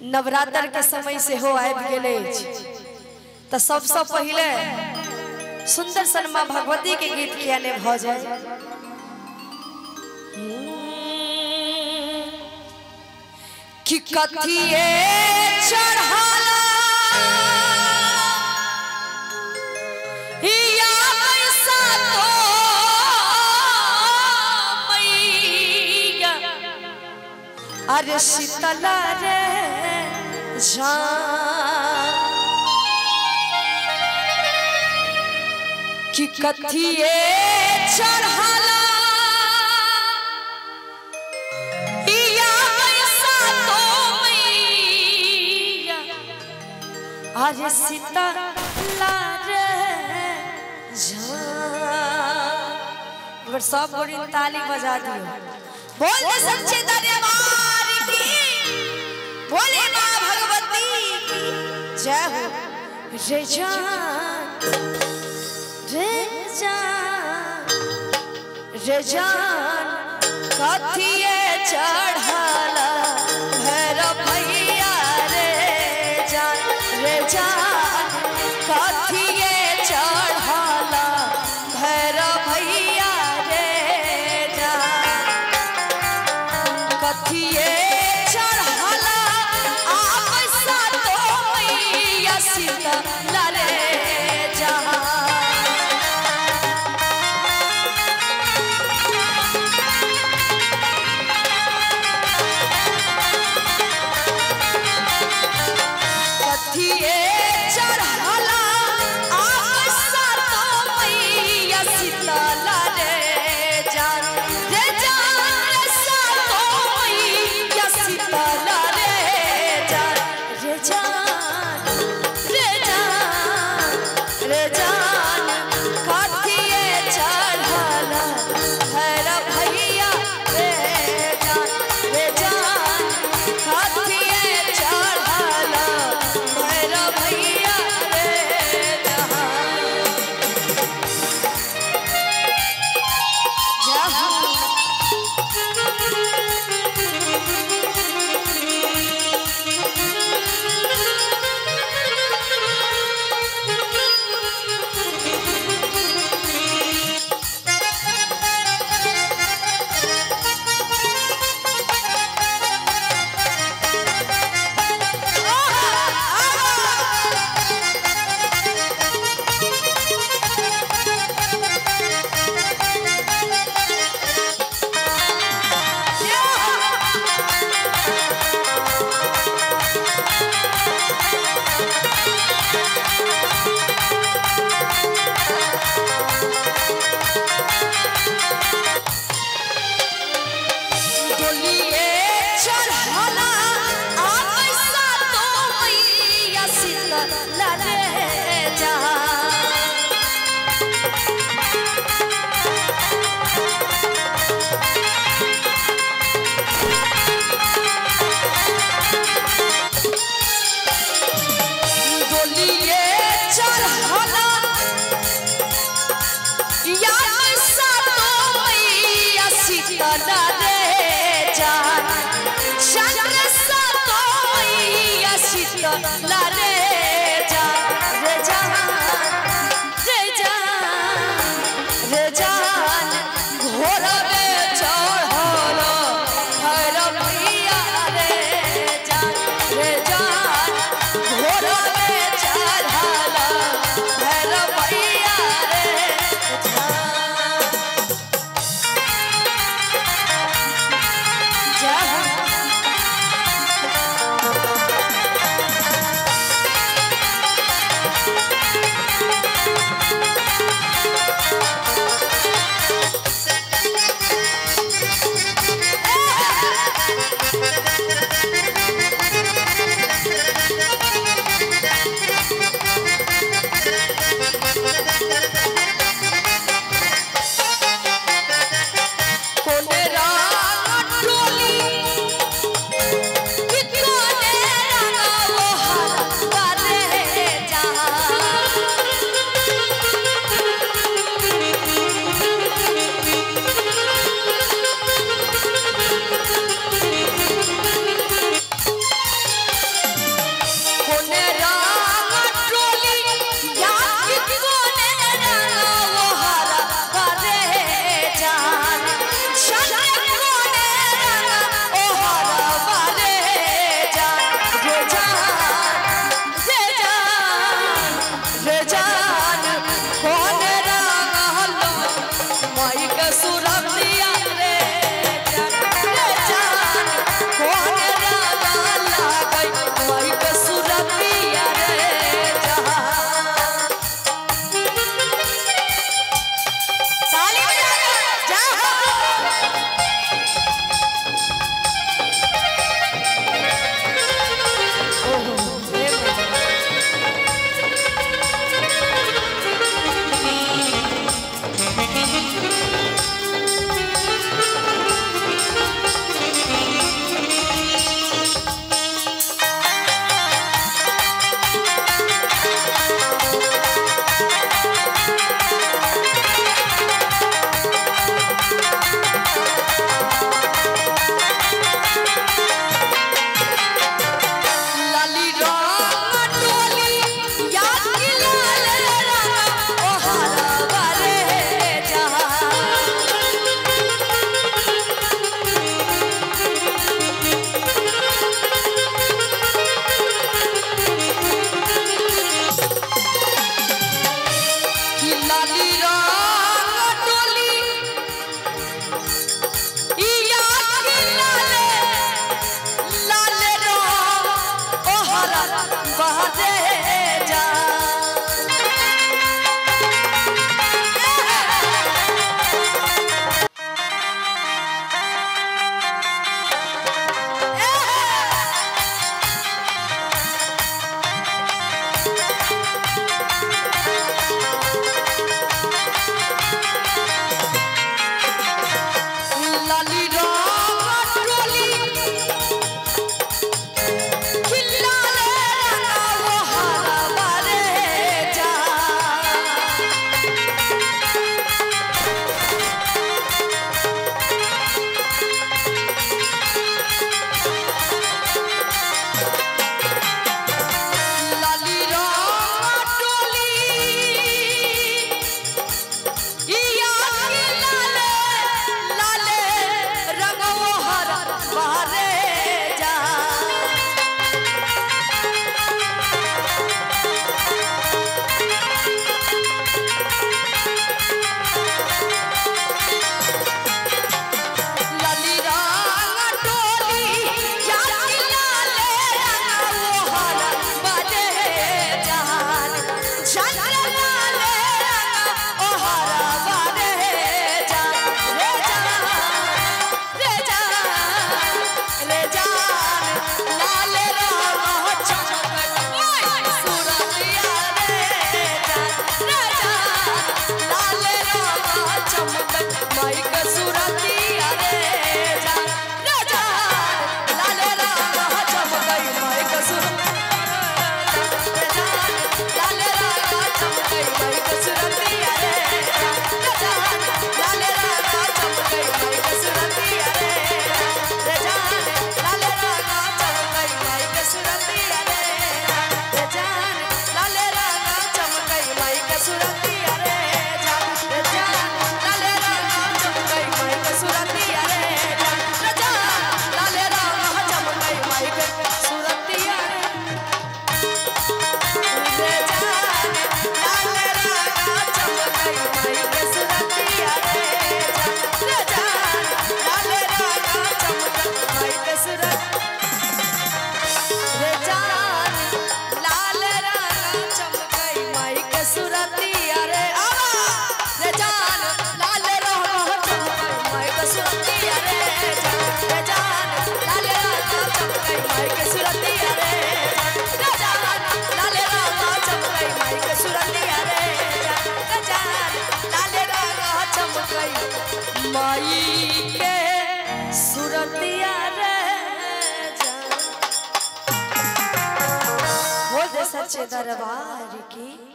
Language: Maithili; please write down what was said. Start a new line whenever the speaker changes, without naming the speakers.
नवरात्र के समय से हो आबि गेल अछि। तो सबसे पहले सुंदर सन माँ भगवती के गीत किया ने भ जाए। कि कथिए चढ़ाला या पैसा तो मैया, अरे शीतला रे जान। कि कथिए चढ़ाला या पैसा तो मैया, अरे शीतला रे जान। सब गोरी ताली बजा दियो, बोल दे सच्चे दरबार की, बोले माँ भगवती की जय हो। रे जान रे जान रे जान कथिए चढ़ाला भैरव भैया रे जान। रे जान कथिए चढ़ाला भैरव भैया रे जान। कथिए चढ़ाला आपसा तो मैया शीतला रे जान। कथिए चढ़ाला आपसा तो मैया शीतला रे जान। रे जान सा तो मैया शीतला रे जान। रे जान रे जान रे जान कथिए चढ़ाला भैरव भैया रे जान। रे जान कथिए चढ़ाला भैरव भैया रे जान। जय हो। डोलिए चढ़ाला आपसा तो मैया शीतला रे जान। डोलिए चढ़ाला या पैसा तो मैया शीतला रे जान। चंद्र सा तो मैया शीतला रे जान। रे जान रे जान रे जान घोड़वे चढ़ाला भैरव भैया रे जान। रे जान घोड़वे चढ़ाला भैरव भैया रे जान। जय। हरा बहरे जा। माई के सुरतिया रे जा, बोल दे सच्चे दरबार की।